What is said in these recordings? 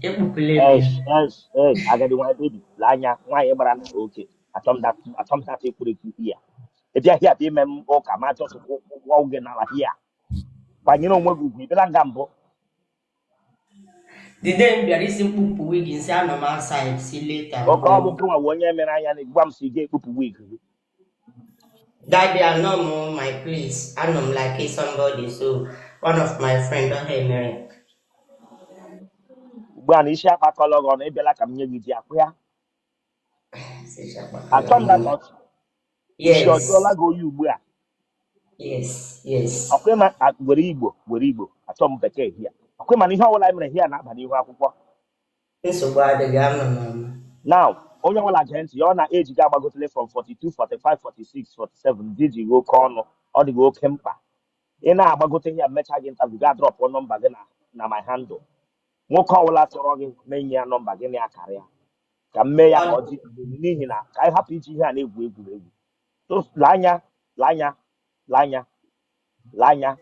Ekpupụla m ya. Esh, esh, esh, agadi nwa baby, lee anya nwaanyị gbara na oke. Achọm dat ekwuru ekwu ya. Ị bịa hịa bịa ime m ụka ma chọsụ kwụọ gị n'ala hịa. Kwanyere onwe gị ugwu, ị bịala nga mbụ. The day m bịara isi mkpupụ wig nsị anọ m outside si later Oke mgbe ọ bụ gị nwa onye mere anya na gwa m si gị ekpupụ wig gị. That day anọ m my place, anọ m like somebody, so one of my friend ọ ha emere. Ugbu a na isi akpakọlọ gị ọnụ, ị bịala ka m nye gị ji akwụ ya. Achọ m that ọchị. Isi ọ jụọla Yes, gị oyi ugbu a? yes, yes. Ọkwa ịma were Igbo, were Igbo, achọ m bekee hia. Ọkwa ịma na ihe ọbụla mere hia na-aba n'ihu akwụkwọ. Nsogbu adịghị, ama m ama. Now, onye ọbụla gee ntị ya, ọ na-eji gị agbagotele from 42, 45, 46, 47 dị ji gị oke ọnụ, ọ dị gị oke mkpa. Ị na-agbagote ya, mmecha gị interview, gaa drop nọmba gị na my handle. Nwoke ọbụla chọrọ gị menye ya nọmba gị na ya karịa ka m mee ya ka ọ dị n'ihi na ka anyị hapụ iji ihe a na-egwu egwuregwu. Lee anya, lee anya, lee anya, lee anya,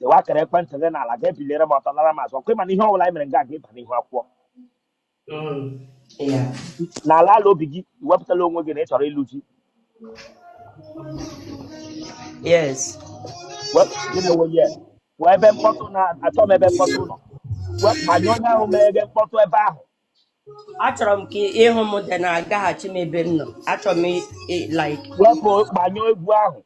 dewe akara ekwentị gị n'ala, ga ebiliere m ọtọ lara m azụ. Ọkwa ịma na ihe ọbụla anyị mere nga ga ịba n'ihu akwụkwọ. Yeah. N'ala ala obi gị, i wepụtala onwe gị na ị chọrọ ịlụ di? Yes. Gịnị wụ yes? Pụọ ebe mkpọtụ na-achọ m, ebe mkpọtụ nọ. Gbanye onye ahụ mere mkpọtụ ebe ahụ. Achọrọ m ka ịhụ m dị na-agaghachi m ebe m nọ. Achọrọ m like Wepụ, gbanyụọ egwu ahụ.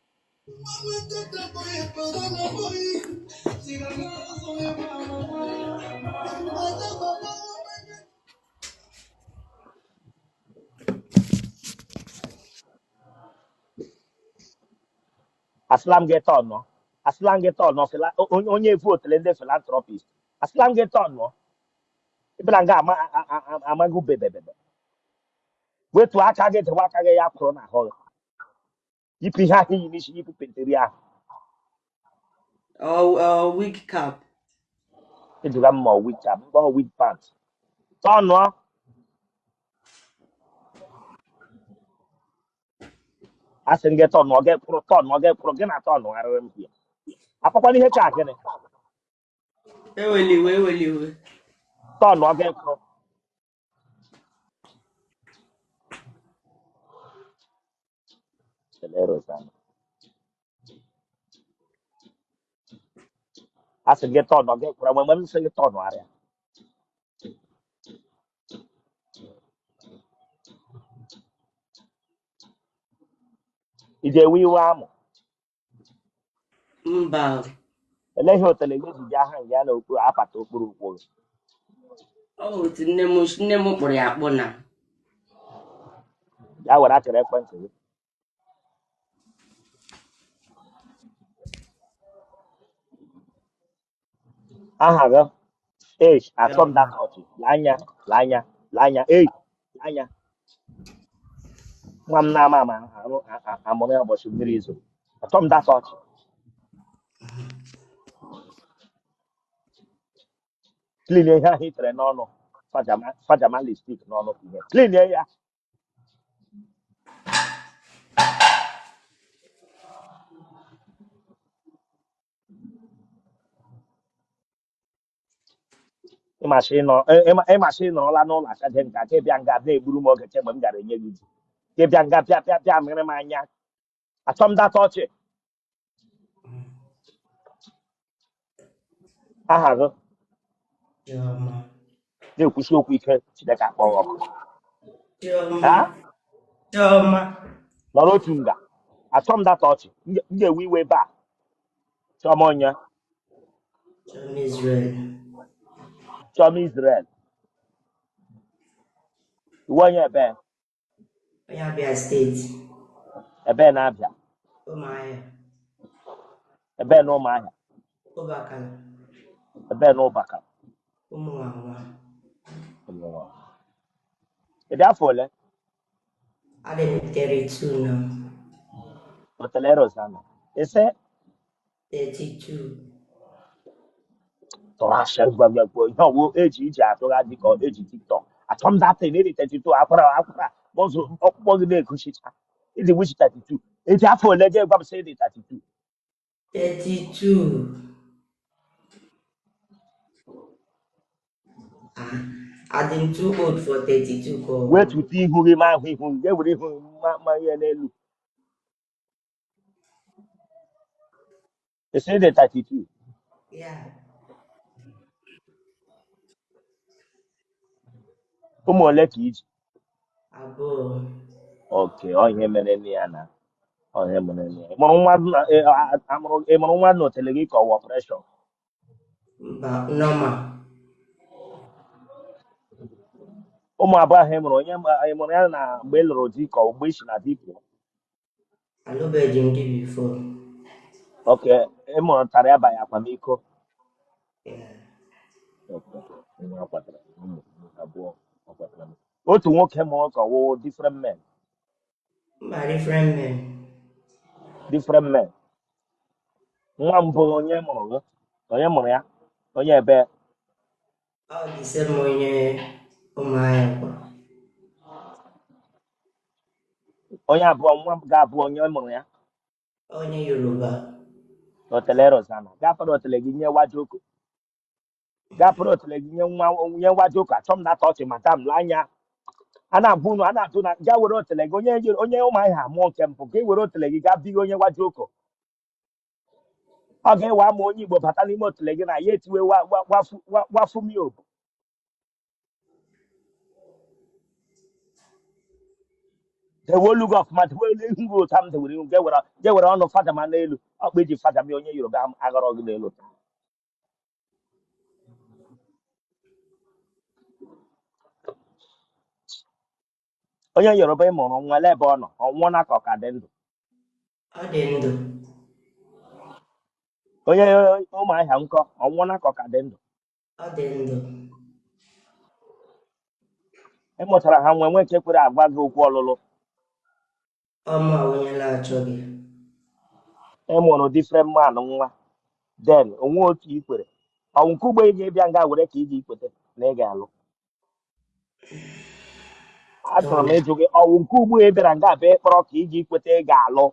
Asịla m gị tọnụọ, asịla m gị tọnụọ. Onye votele ndị philanthropist, asịla m gị tọnụọ. Ịbịara nga ama amaghị bebebebe. Wetuo aka gị, dewe aka gị ya kwụrụ n'ahụ gị. Yipụ ihe ahụ iyi n'isi, yipụ penteri ahụ. Or wig cap. Ejula m ma wig cap mgbe ọ wig pant. Tọnụọ. Asị m gị tọnụọ, gị kwụrụ. Tọnụọ, gị kwụrụ. Gị na tọnụ arịrị m ya akpakwana ihe ka gịnị? Eweli iwe, eweli iwe. Tọnụọ, gị kwụrụ. Kelee Rosanna. Asị gị tọnụọ, gị kwụrụ. Mgbe m sị gị tọnụ arịa iji ewe iwe amụ. Mba. Elee ihe otele gị ji bịa ha nga na okpuru apata okpuru ụkwụ gị? Ọ bụ otu nne m kpụrụ ya akpụ na. Ya were akara ekwentị gị. Aha gị? Age atọ m Chiọma. Data ọchị. Lee anya, lee anya, lee anya, ei, lee anya. Nwa m na-ama ama arụ amụrụ ya ụbọchị mmiri izo. Atọ m data ọchị. Clean ihe ahụ i tere n'ọnụ, fajama fajama lipstick n'ọnụ ka ihe, clean ya. Ịmasị ịnọrọla n'ụlọ achaje nka ka ịbịa nga na-egburu m oge kemgbe m gara enye gị ji ka ịbịa nga pịa pịa pịa mịrị m anya. Achọ m data ọchị. Aha gị? Chiọma. Na-ekwusi okwu ike, Chineke akpọghị ọkụ. Chiọma. Ha. Chiọma. Nọrọ otu nga. Achọ m data ọchị. M ga-ewe iwe ebe a. Chiọma onye? Chiọma Israel. Chiọma Israel. Iwe onye ebe? Onye Abia Steeti. Ebe na-abịa? Ụmụahịa. Ebe na Ụmụahịa? Ụbakala. Ebe na Ụbaka? Ụmụnwanwa. Ị dị afọ ole? Adị m 32 now. Otele Rosanna ise. 32. Tọrọ asị gwagwagwo ihe ọwụ eji iji atụgha dị ka eji TikTok. Achọ m data na ịdị 32, akwara akwara bọzụ ọkpụkpọ gị na-egosicha ịdị wichi 32. Eji afọ ole gị gwa m sị ịdị 32? 32. Ah. Adị m too old for 32 ka ọ bụ. Wetute ihu gị ma ahụ ihu gị ga-ewere ihu gị ma ihe n'elu. Ị sị dị 32? Yeah. Ụmụ ole ka iji? Abụọ. Okay, ọ ihe mere nne ya na ọ ihe mere nne ya. Ị mụrụ nwa ị mụrụ nwa n'otele gị ka ọ wụ operation? Mba, normal. Ụmụ abụọ ahụ ị mụrụ, onye ị mụrụ ya na mgbe ị lụrụ di ka ọ mgbe i si na di pụọ? Alụbeghị m di before. Okay, ị mụtara ya by akwamiko? Yeah. Okay, nwa akwatara ụmụ abụọ akwatara m. Otu nwoke mụrụ ka ọ wụ different men? Mba, different men. Different men. Nwa mbụ onye mụrụ gị, onye mụrụ ya, onye ebe? Ọ the same onye Ụmụahịa kwa. Onye abụọ, nwa ga-abụ onye mụrụ ya? Onye Yoruba. Otele Rosanna gafere otele gị nye wajoko, gafere otele gị nye nwa nye wajoko. Achọ m na ọchị, madam lee anya a na-agwa unu a na-atụ na gaa were otele gị onye onye Ụmụahịa mụọ nke mbụ ka e were otele gị gaa bighị onye wajoko. Ọ ga-ewe ama onye Igbo bata n'ime otele gị na ya etiwe wafumiobu. Dewe olu gị ọfụma, dewe olu ihu gị ụta m dewere ihu gị were ọnụ fadama n'elu ọkpa iji fadama onye Yoruba aghọrọ gị n'elu. Onye Yoruba ị mụrụ nwa lee ebe ọ nọ, ọ nwụọ na ka ọ ka dị ndụ? Ọ dị ndụ. Onye Ụmụahịa nkọ, ọ nwụọ na ka ọ ka dị ndụ? Ọ dị ndụ. Ị mụtara ha nwe nwe nke kwere agwa gị okwu ọlụlụ? Ọmụ awụnyela achọghị. Ị mụrụ different man nwa, then onwe otu i kwere ọ nke ugbo ị ga-ebịa nga were ka ị ga-ikwete na ị ga-alụ. Achọrọ m ịjụ gị, ọwụ nke ugbo ị bịara nga abịa ịkpọrọ ka ị ga-ikwete ị ga-alụ,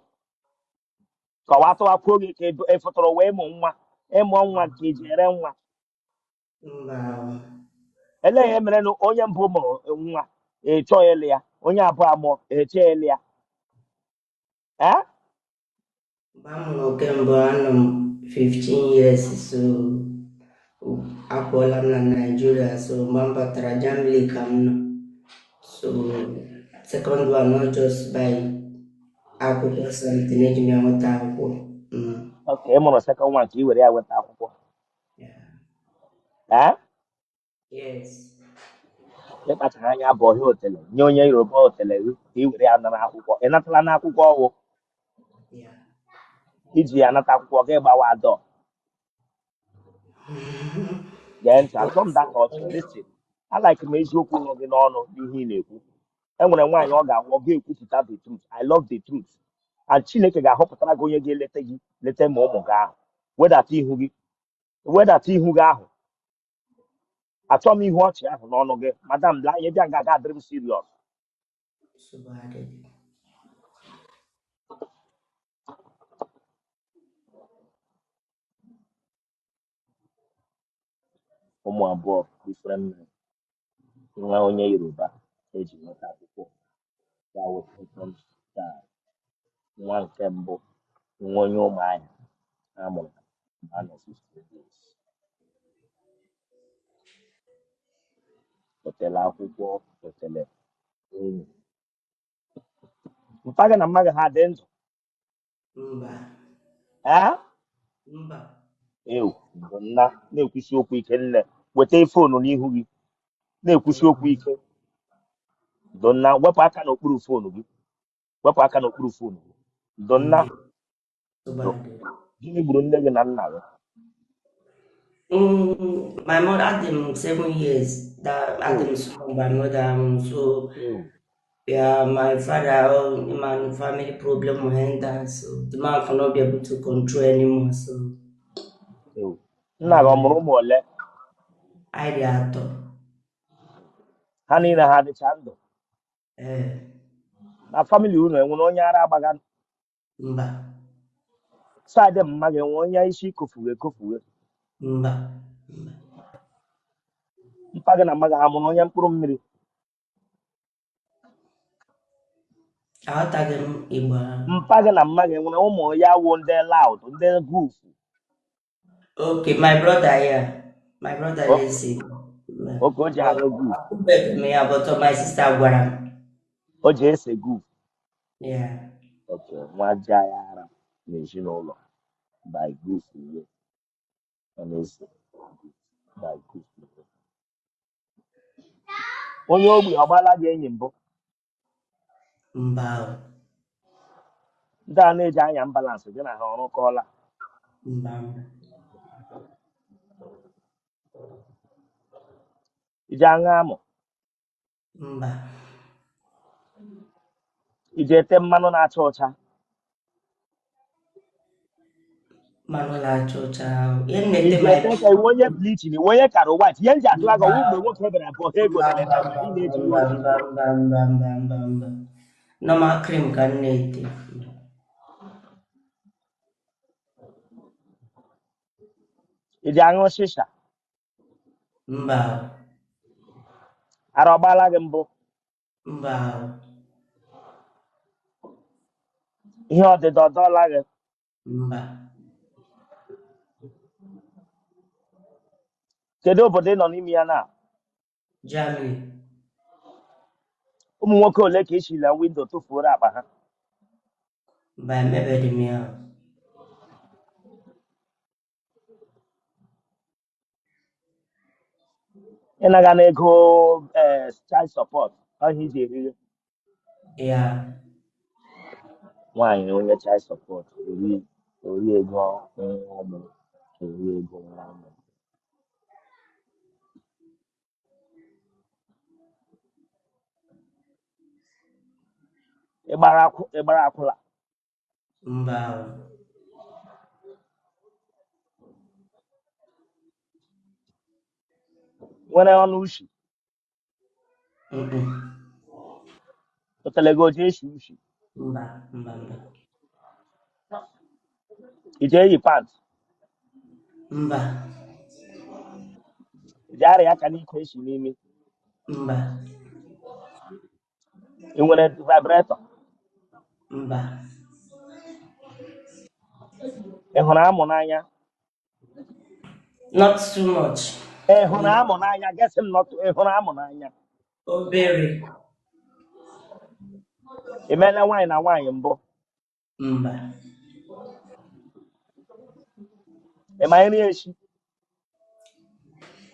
ka ọ atụwakwuo gị ka ị fụtara wee mụ nwa, ịmụọ nwa ka iji ere nwa? Mba. Elee ihe mere na onye mbụ mụrụ nwa ị chọọ ịlụ ya, onye abụọ amụọ ị chọọ ịlụ ya? Ee? Mgbe a mụrụ nke mbụ anọ m 15 years, so apụọla m na Nigeria, so mgbe m batara Germany ka m nọ. So second one, not just by akwụkwọ something eji m ya nweta akwụkwọ. Okay, ị mụrụ second one ka ị were ya weta akwụkwọ? Yeah. Ee? Yes. Ịkpachara anya bụ ọhịa otele nye onye Yoruba otele gị ka ị were ya nara akwụkwọ. Ị natala n'akwụkwọ ọwụ? Yeah. Iji ya nata akwụkwọ gị gbawa adọ. Gee ntị, achọ m data ọchị. Listen, alike m eziokwu nọ gị n'ọnụ n'ihe ị na-ekwu. E nwere nwaanyị ọ ga-awụ ọ ga-ekwupụta the truth. I love the truth, and Chineke ga-ahọpụtara gị onye ga-eleta gị, leta ma ụmụ gị ahụ. Wedata ihu gị, wedata ihu gị ahụ. Achọ m ihu ọchị ahụ n'ọnụ gị, madam. Lee anya, bịa nga aga adịrị m serious. Nsogbu adịghị. Ụmụ abụọ, different men, nwa onye Yoruba eji nweta akwụkwọ ya wụ second child, nwa nke mbụ nwa onye Ụmụahịa a mụrụ mgbe a nọ 15 years. Otele akwụkwọ, otele enyi mpa gị na mma gị ha dị ndụ? Mba. Ee? Mba. Ewu bụ nna na-ekwusi okwu ike. Nne, weta phone n'ihu gị na-ekwusi okwu ike. Donna, wepụ aka n'okpuru phone gị, wepụ aka n'okpuru phone gị, donna. Nsogbu Do adịghị. Gịnị gburu nne gị na nna gị? My mother adị m 7 years that adị Ewu. m small my mother so Ewu. Yeah, my father, oh, man, family problem will enter, so the man cannot be able to control anymore, so Ewu. Nna gị ọ mụrụ ụmụ ole? I dị atọ. Ha niile ha dịcha ndụ? Ee. Na family unu enwere onye ara agbaga? Mba. Side mma gị enwe onye isi kofuwe ekofuwe? Mba, mba. Mpa gị na mma gị ha mụrụ onye mkpụrụ mmiri? Aghọtaghị m Igbo ahụ. Mpa gị na mma gị nwere ụmụ ya wụ ndị loud, ndị goof? Okay, my brother, yeah. My brother na-ese. Oke o ji But aṅụ goof? akwụbeghị m ya, but my sister gwara m. O ji ese goof? Yeah. Oke nwa ja ya ara n'ezinụlọ by goof, ihe ọ na-ese by goof. Onye ogbi ọ gbaala gị enyi mbụ? Mba o. Ndị a na-eji anya ambalansị gị na ha ọrụkọọla? Mba, mba. Iji aṅụ amụ? Mba. Iji ete mmanụ na-acha ọcha? Mmanụ na-acha ọcha ahụ. Ihe m na-ete Iji my ete ka iwe onye bleaching, iwe onye karo white? Ihe m ji atụ aka mba ọwụ mgbe nwoke bịara bụ ha ego mba leleta mba ị na-eji mba oji. mba mba mba mba mba mba. Normal cream ka m na-ete. Iji aṅụ shisha? Mba o. Ara ọgbaala gị mbụ? Mba o. Ihe ọdịdọ ọdọọla gị? Mba. Kedu obodo ị nọ n'ime ya na? Germany. Ụmụ nwoke ole ka esi na windo tụfuoro akpa ha? Mba, emebeghị m ya o. Ịnaga na ego ee child support ọhịa iji eriri? Ya. Nwaanyị onye child support ori ori ego nwa ọmụ, ori ego nwa ọmụ. Ịgbara akwụla? Mba o. Nwere ọnụ ushi? Mm-mm. Otelego oji eshi ushi? Mba, mba, mba. Ije eyi pant? Mba. Ije arịa aka n'ike eshi n'imi? Mba. Ị nwere vibrator? Mba. Ị hụrụ amụ n'anya? Not too much. Ị hụrụ amụ n'anya? Gesi m nọtụ, ị hụrụ amụ n'anya? Obere. Ị meela nwaanyị na nwaanyị mbụ? Mba. Ị ma nri eshi?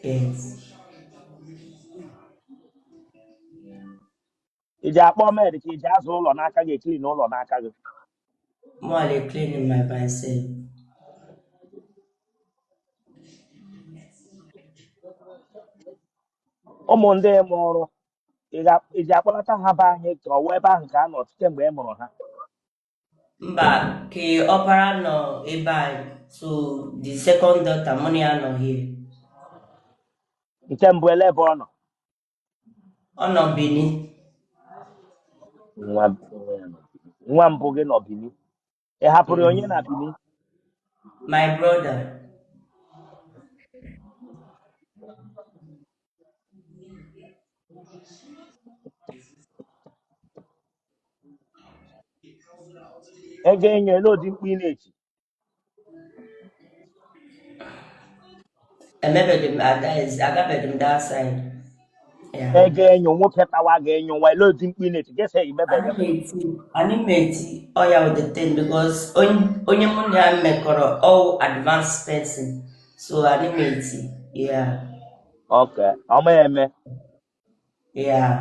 Yes. Iji akpọ med ka iji azụ ụlọ n'aka gị, clean ụlọ n'aka gị? More like cleaning my myself. Ụmụ ndị mụrụ ị iji akpọlata ha be anyị ka ọ wụ ebe ahụ ka a nọ kemgbe ị mụrụ ha? Mba, ke ọpara nọ ebe a, so the second daughter mụ na ya nọ here. Nke mbụ ele ebe ọ nọ? Ọ nọ Benin. Nwa nwa ya nọ Benin. Nwa mbụ gị nọ Benin, ị hapụrụ onye na Benin? My brother. Ego enyo ele odi mkpu ị na-eti? Emebeghị m agabeghị m that side. Yeah. Ego enyo nwoke tawa gị enyo nwa, ele odi mkpu ị na-eti? Gịsị imebeghị Anyị m eti, anyị m eti ọya with the thing because onye mụ na ya mekọrọ all advanced person. So anyị m eti. Yeah. Ọka ọma eme. Yeah.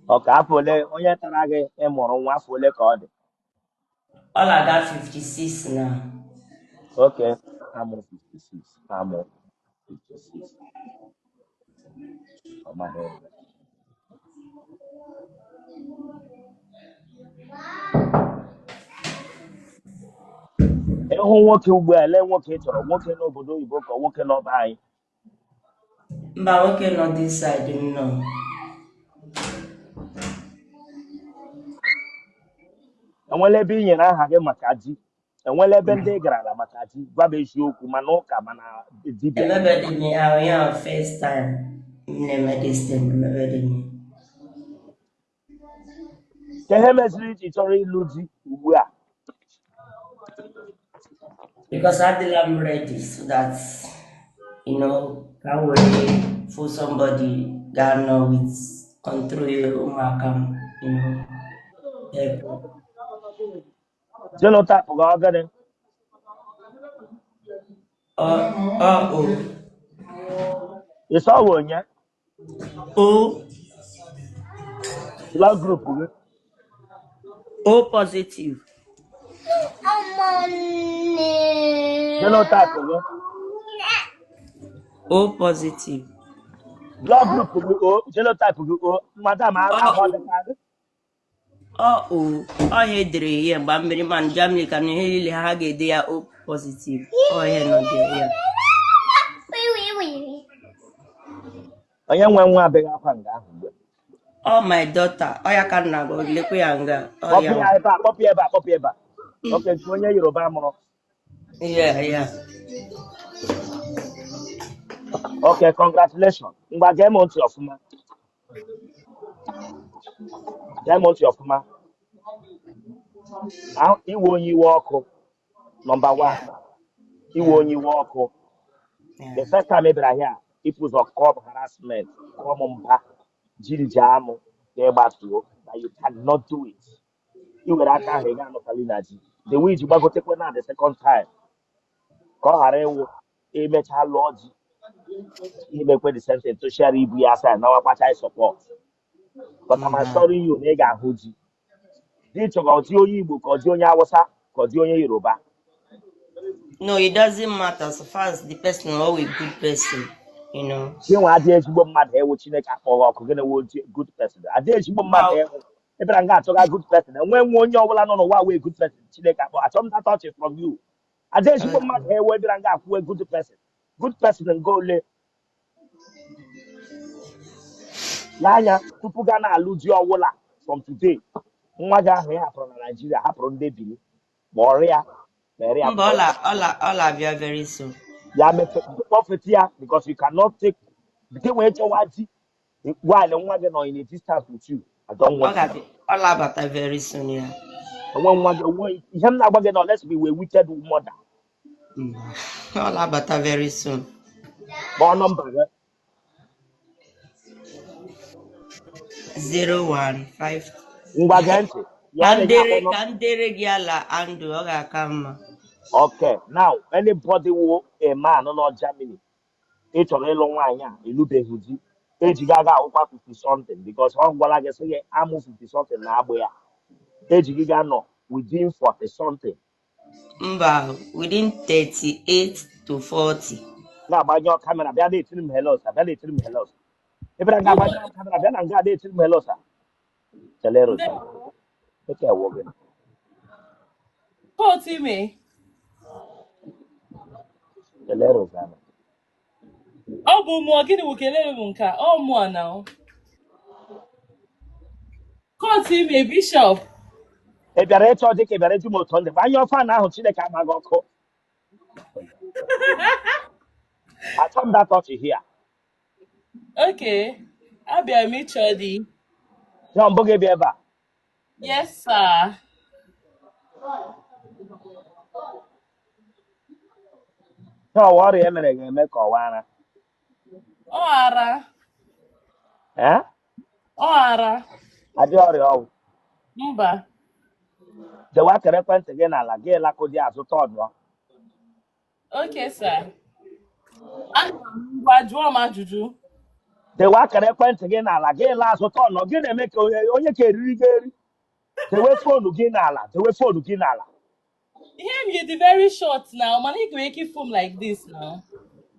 Ọka afọ ole onye tara gị ịmụrụ nwa, afọ ole ka ọ dị? Ọ na-aga 56 now. Oke amụ 56, amụ 56, ọ maghị eme. Ịhụ nwoke ugbu a, ele nwoke ị chọrọ, nwoke n'obodo oyibo ka nwoke n'ọba anyị? Mba, nwoke nọ this side m nọ. Enwela ebe ị nyere aha gị maka di? Enwela ebe ndị ị garala maka di? Gwa m eziokwu, mana ụka mana dibịa. Emebeghị m ya, ya first time. M na-eme this thing, emebe dị m. Ka ihe meziri iji chọrọ ịlụ di ugbu a? Because adịla m ready so that, ka m were fụ somebody ga-anọ with control ụmụaka m, help. Genotype gị ọ gịnị? Ọ ọ o. Ịsọwụ onye? O. Blood group gị? O positive. Genotype gị? O positive. Blood group gị O, genotype gị O, madam. Ọ Ahụ o. ọ dịka gị? Ọ o. Ọ ihe edere ihe mgbe mmiri man Germany ka na ihe niile ha ga-ede ya O positive. Ọ ihe nọ there ya. Onye nwe nwa abịaghị akwa nga ahụ ugbu a? Ọ my daughter, ọ ya ka m na-agwa gị, lekwe ya nga ọ Kpọpụ ya ya ebe a, kpọpụ ya ebe a, kpọpụ ya ebe a. Okay, nke onye Yoruba mụrụ? Yeah. Okay, congratulations. Ngwa, gee m ntị ọfụma, gee m ntị ọfụma. Iwe onye iwe ọkụ, number 1. Yeah. Iwe Yeah. onye iwe ọkụ. The Yeah. first time ị bịara here, ipu ụzọ kọọ m harassment, kọọ m mba jiri jee amụ ka ị gbatuo na you cannot do it. I were aka ahụ ị ga-anọtali na ji the way iji gbagotekwe na the second time, ka ọ ghara ịwụ emechaa lụọ ji, imekwe the same thing tụchiara ibu ya asa na wakpacha support. But I'm Mba. assuring you na ị ga-ahụ ji dị chọrọ, ọ dị onye Igbo ka ọ dị onye Awụsa ka ọ dị onye Yoruba. No, it doesn't matter so far as the person always good person. Gị nwa adị ezigbo mmadụ ewu, Chineke akpọghị ọkụ gị na-ewu good person adị ezigbo mmadụ Mba. ewu. Ị bịara nga achọga good person, enwe nwe onye ọbụla nọ n'ụwa wee good person Chineke akpọ. Achọ m that touch from you. Adị ezigbo mmadụ Okay. ewu, ị bịara nga akwụwe good person, good person nga ole lee anya tupu gaa na-alụ di ọwụla. From today, nwa gị ahụ ị hapụrụ na Naijiria, hapụrụ ndị Bini ma ọrịa ma ere ya. Mba, Kpọrọ ya. ọla abịa very soon. Ya mefe kpọfeta ya, because you cannot take nke wee chọwa di while nwa gị nọ in a distance with you. I don't Ọ want it. ga-abịa, ọla abata very soon ya. Onwe nwa gị onwe ihe m na-agwa gị na let's be a wicked mother. Ọla abata very soon. Kpọọ nọmba gị. 015. Ngwa, gee ntị ya Ka ọ m na gị akpọ dere nọmba. Ka m dere gị ala andụ, ọ ga-aka mma. Okay, now anybody who a man nọ Germany ị chọrọ ịlụ nwaanyị a ịlụbeghị di, eji gị aga akwụkwọ 50 something, because ọ gwara gị sị gị amụ 50 something na agbụ ya, eji gị ga-anọ within 40 something. Mba, within 38 to 40. Na-agbanyụ camera bịa na-etiri m hello sir, bịa na-etiri m hello sir. Ị bịara nga agbanyụ camera bịa na nga na-etiri m hello sir. Chelero sir. Ndewo. Eke ewo gị. Kootu ime. Chelero sir. Ọ bụ mụọ gịnị wụ kelere m nke a? Ọ mụọ na ọ. Kootu ime bishọp. Ị bịara ịchọ dị ka ị bịara ịjụ m otu ndị gbanyụ fan ahụ, Chineke amaghị ọkụ. Achọ m that touch here. Okay. Abịara m ịchọ di. Ya mbụ gị bịa ebe a? Yes, sir. Ya ọwa ọrịa emere ga-eme ka ọwa ara? Ọ ara. Eh? Ọ ara. Adị ọrịa ọgwụ? Mba. Dewe akara ekwentị gị n'ala gị, lakụdi azụ tọdụọ. Okay, sir. Ana m ngwa jụọ m ajụjụ. Dewe akara ekwentị gị n'ala gị, la azụ tọnụ gị na-eme ka onye ka eriri gị eri. Dewe phone gị n'ala, dewe phone gị n'ala. Ihe m yi dị very short now, mana ị nwere ike ịfụ m like this now.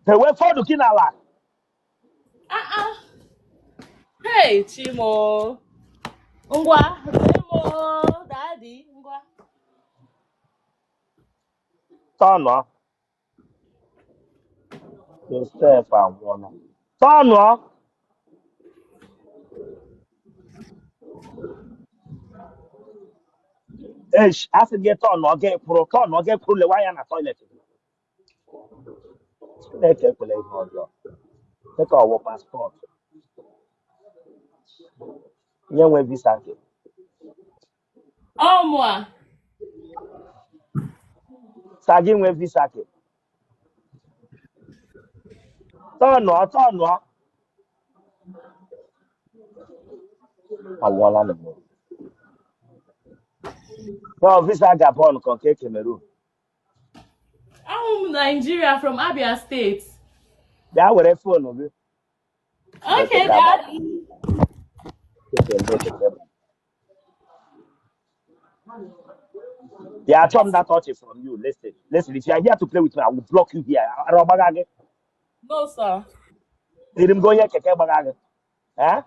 Dewe phone gị n'ala. Ah ah. Hey, Chimo. Ngwa, Remo, Daddy, ngwa. Tọnụọ. Josef anwụọla, tọnụọ. Esh, asị gị tọnụọ, gị kwụrụ, tọnụọ, gị kwụrụ, lewe anya na toilet. Chineke ekwela ihe ọjọọ, dịka ọwụ passport. Nye nwe visa nke. Ọ mụ a. Sa gị nwe visa ke. Tọnụọ tọnụọ. Anwụọla na m. Tọọ visa Gabon ka nke Cameroon. Ahụ m Nigeria from Abia State. Bịa were phone gị. Okay, Daddy. Bịa achọ m that touch from you. Listen, listen. If you are here to play with me, I will block you here. Ara ọgbaga gị. No, sir. Eri m gị onye keke gbaga gị. Eh?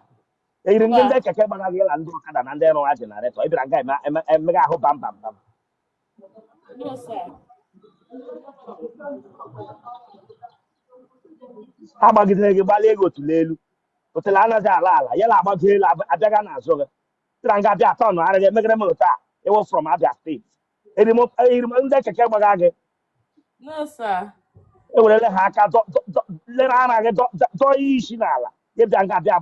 Eyiri m gị Mba. ndị keke gbara gị na ndị ọkada na ndị rụwa generator. Ị bịara nga emega ahụ bam bam bam. No, sir. Ha gbagidere gị gbalie gị otule elu. Otele anaghị ala ala. Ya na agbago elu abịaga n'azụ gị. Bịara nga bịa tọn ara gị emegere m otu a. Ịwụ from Abia State. Eyiri m ndị keke gbaga gị. No, sir. Ewerele ha aka lere ara gị dọ ya isi n'ala. Ị bịa nga bịa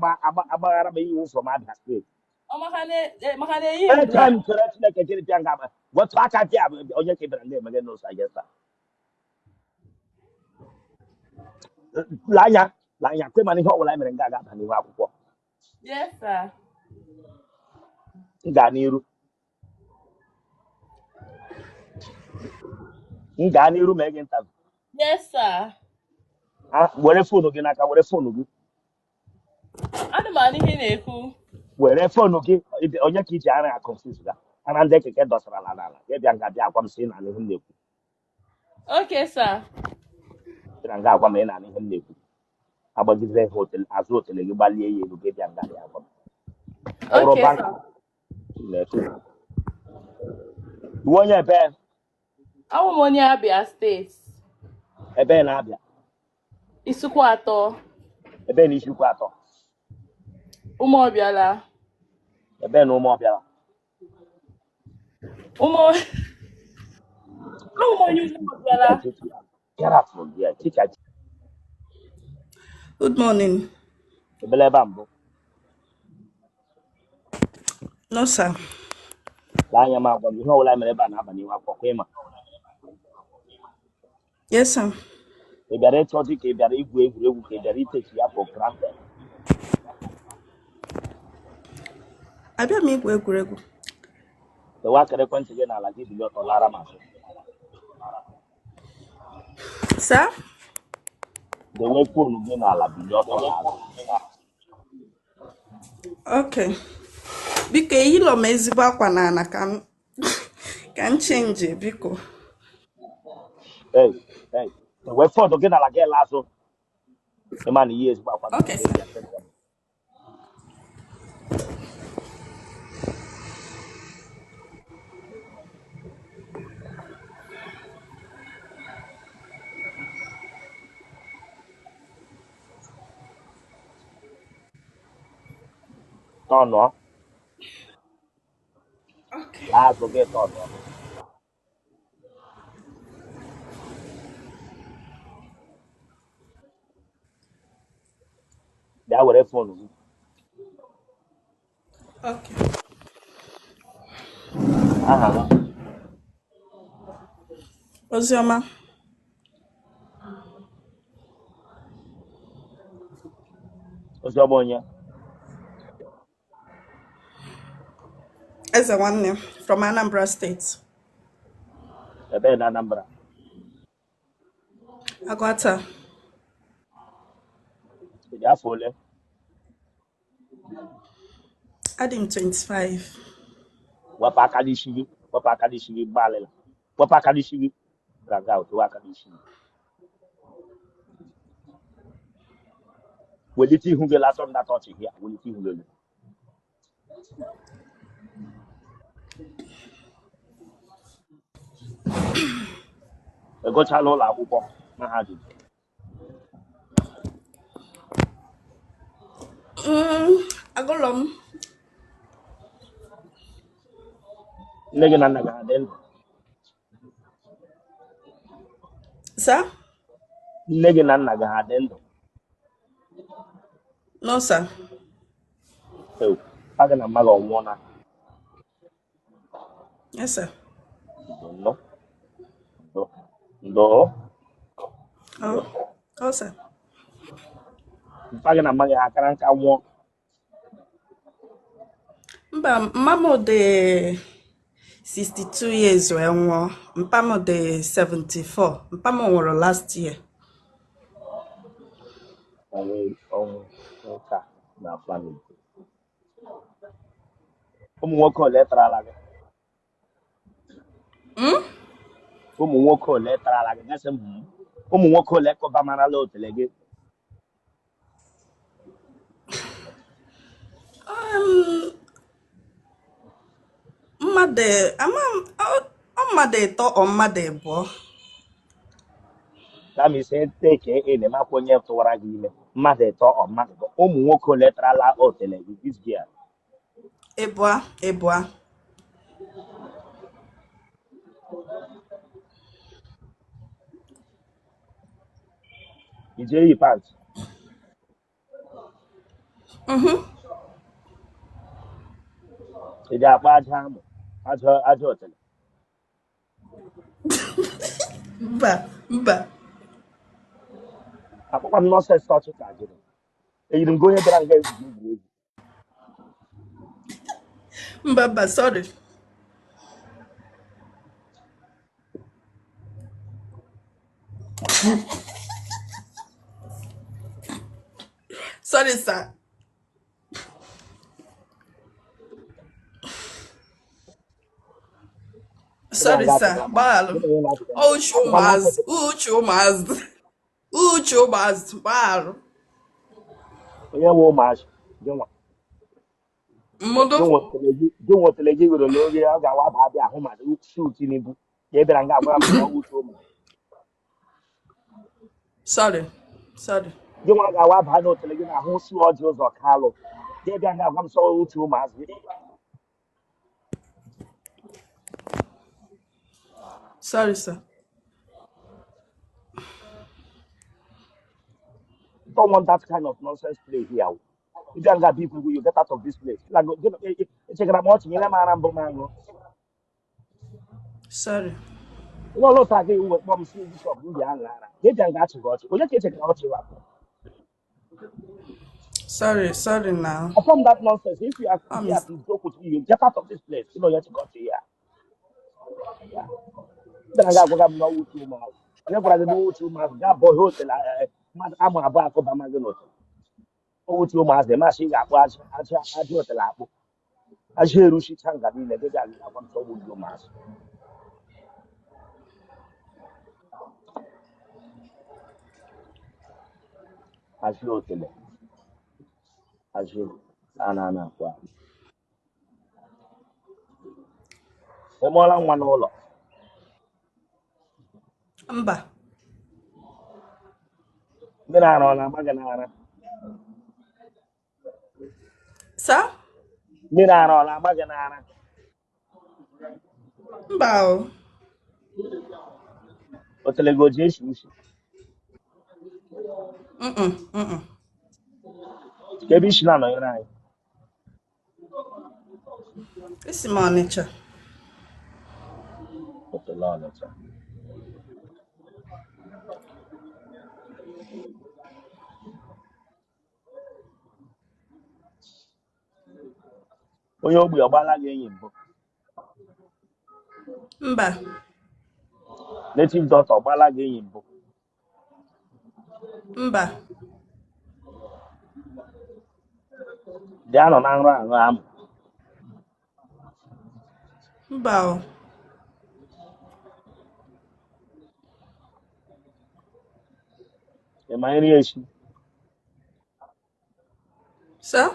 agbaghara m iwu from Abia State. Ọ maka na maka na eyi m Anytime chere Chineke gịnị bịa nga wetu aka gị a onye ka ị bịara na-emeghe n'ụzọ gị taa. Lee anya lee anya kwe mana ihe ọbụla mere nga ga-aba n'ihu akwụkwọ. Yes, sir. M gaa n'iru. M gaa n'iru ma ege nta. Yes, sir. Were phone gị n'aka, were phone gị. Ana m anụ ihe ị na-ekwu. Were phone gị. Onye ka iji ara ya confuse ga. Ara ndị keke dọsara ala n'ala. Ya bịa nga bịa agwa m sị ị na-anụ ihe m na-ekwu. Okay, sir. Bịara nga agwa m ị na-anụ ihe m na-ekwu. Agbagidere ha hotel azụ hotel gị gbalie ya elu gị bịa nga bịa agwa m. Ọ bụrụ Okay, bank sir. na-ekwu. Iwe onye ebe Awụ m onye Abia State. Ebe na-abịa. Isukwu atọ. Ebe na Isukwu atọ. Ụmụọbịala. Ebe na Ụmụọbịala. Ụmụ Awụ m onye Ụmụọbịala. Get out from here. Chika. Good morning. Ebele ebe a mbụ. No, sir. Lee anya m agwa m ihe ọbụla mere ebe a na-aba n'ihu akwụkwọ ịma. Yes, sir. Ị bịara ịchọ dị ka ị bịara igwu egwuregwu ka ị bịara iteki ya for granted. Abịa m igwu egwuregwu. Dewe akara ekwentị gị n'ala gị bilie ọtọ lara m azụ. Sir? Dewe phone gị n'ala bilie ọtọ n'ala. Okay. Biko eyilọ m ezigbo akwa n'ala ka m ka m change biko. Hey, hey. Dewe phone gị n'ala gị laa azụ. Ịma na ihe ezigbo akwa Okay, sir. Tọnụọ. Okay. Laa azụ gị tọnụọ. Bịa were phone gị. Okay. Aha gị. Oziọma. Oziọma onye. Eze nwanne from Anambra State. Ebe na Anambra. Agwata. Ị dị afọ ole? Adị m 25. Wepụ aka n'isi gị. Wepụ aka n'isi gị gbalịla. Wepụ aka n'isi gị. Gara otu aka n'isi gị. Welite ihu gị lasọ m na tọọchị gị a. Welite ihu gị elu. Ị gụchala ụlọ akwụkwọ mahadum? Agụlọ m. Nne gị na nna gị ha dị ndụ? Sir? Nne gị na nna gị ha dị ndụ? No, sir. Ewu, a gị na mmadụ ọnwụọ na Yes, sir. ndo ndo ndo. Oh, oh, sir. Mpa gị na mma gị ha akara nka nwụọ? Mba, mma m dị 62 years wee nwụọ. Mpa m dị 74. Mpa m nwụrụ last year. Ọnwụ ọnwụ nka na family. Ụmụ nwoke ole tarala gị? Ụmụ nwoke ole tarala gị? Gasị m ụmụ nwoke ole kọbamarala otele gị? Um, mmadụ ama m ọ mmadụ ịtọ ọ mmadụ ịbụọ. That means take a na-emakwa onye tụwara gị ime. Mmadụ ịtọ ọ mmadụ ịbụọ? Ụmụ nwoke ole tarala otele gị, this girl? Ịbụa ịbụa. Ije yi pant? Mhm. Ị ji akpa aja amụ aja aja otele? Mba, mba. Akpọkwa m nonsense ọchị ka gịnị? Eyiri m gị onye bịara nga egwuregwu egwuregwu? Mba, mba, sorry. Sorry, sir. Ị bịara Sorry, nga sir. achịga m ọchị? Gbaghalụ. Gịnị onye na-achịga m? Uche Akpọkwa ụmụazị, nonsense. uche ụmụazị, uche ụmụazị, gbaghalụ. Onye nwe ụmụazị gị nwa? Mmadụ. Gị nwetara gị were n'oge ọ ga-awa ba abịa ahụ ma su Tinubu ka ị bịara nga agwara m na ọ wụcha ụmụ Sorry, sorry. gị nwa ga-awa baa n'otele gị na ahụ su ọjị ụzọ kalụ gị bịa nga agwa m sọ uche ụmụazị. Sorry, sir. Don't want that kind of nonsense play here. Ị bịa nga biko, you get out of this place. Echegara m ọchị nyere m ara mbụ m aṅụ. Sorry. Ụlọ ụlọ gị uwe kpọm si bishọp ndị ahụ ara gị bịa nga achị gị ọchị, onye ka echegara ọchị wa? Sorry, sorry now. Upon that nonsense, if you are Oh, here miss. to joke with me, you get out of this place. You know you got here. Yeah. Bịara nga agwaga m na ọwụ uche ụmụazị. Onye gwara gị na ọwụ uche ụmụazị gaa bọọ hotel mmadụ amụ abụọ akụba ma gị n'otel ọwụ uche ụmụazị masị ị ga-akpụ aja aja aja hotel akpụ aja eruchicha nga niile gị ga agwa m sọ ọwụ uche ụmụazị. Aja hotel aja a na-ana akpụ akpụ. Ị mụọla nwa n'ụlọ? Mba. Ndị na-ara ọ na-agba gị n'ara? Sir? Mmiri ara ọ na-agba gị n'ara? Mba o. Otele gị o ji esi ushi? Mm-mm, mm-mm. Ka ebe isi na-anọnyere anyị? Esi m Ọnịcha. Otele Ọnịcha. Onye ogbi ọ gbaala gị enyi mbụ? Mba. Native doctor ọ gbaala gị enyi mbụ? Mba. Dị anọ na nrọ aṅụ amụ? Mba o. Ị ma nri echi? Sir?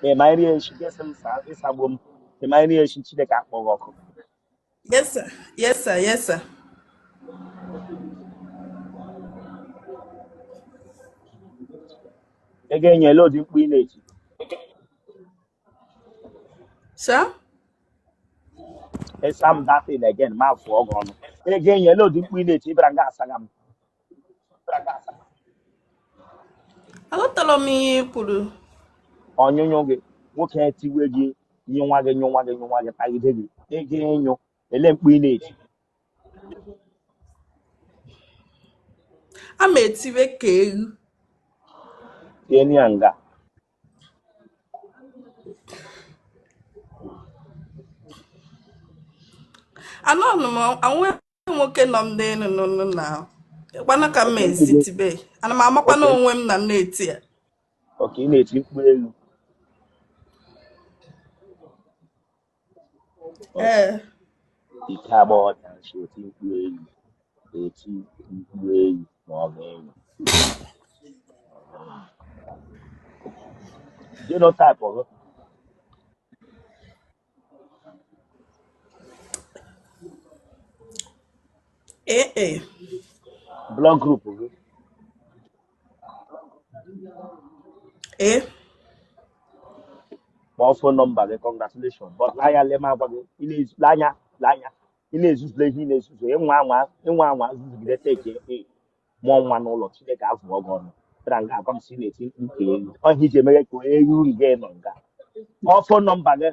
Ị ma nri echi? Gịsị m ịsagbo m. Ị ma nri echi? Chineke akpọ gị ọkụ. Yes, sir. Yes, sir. Yes, sir. Ị ga-enye ele ụdị mkpu ị na-eti? Sir? Ịsa m that thing again ma fụọ gị ọnụ. Ị ga-enye ele ụdị mkpu ị na-eti? Ị bịara nga asaga m. Aghọtara m ihe ị kwuru. Ọnyụnyụ gị. Nwoke etiwe gị, nyụnwa gị, nyụnwa gị, nyụnwa gị, tagide gị, ego ịnyụ, ele mkpu ị na-eti? A ma etiwe ka ewu. Tie ya nga. Anọnụ m anwe nwoke nọ m n'elu nụnụ na kwana ka m Oke esi mkpu gị. tibe. Ana m amakwana Oke. onwe m na m na-eti ya. Oke, ị na-eti mkpu elu. Oke. Ee. Ike agbọghọbịa nshi eti mkpu elu, eti mkpu elu ma ọ ga-enyo. Genotype gị? Ee e. Blood group gị? Ee. Kpọọ phone number gị. Congratulations, but lee anya, lee m agwa gị, ị na-ezu, lee anya, lee anya, ị na-ezuzule ihe ị na-ezuzu. Ịnwa anwa, ịnwa anwa zuzugide teke e mụọ nwa n'ụlọ, Chineke avụọ gị ọnụ. Bịara nga agwa m si na-eti mkpu ka ewu ọhịa iji emeghe ka onye ewu nga nọ nga. Kpọọ phone number gị.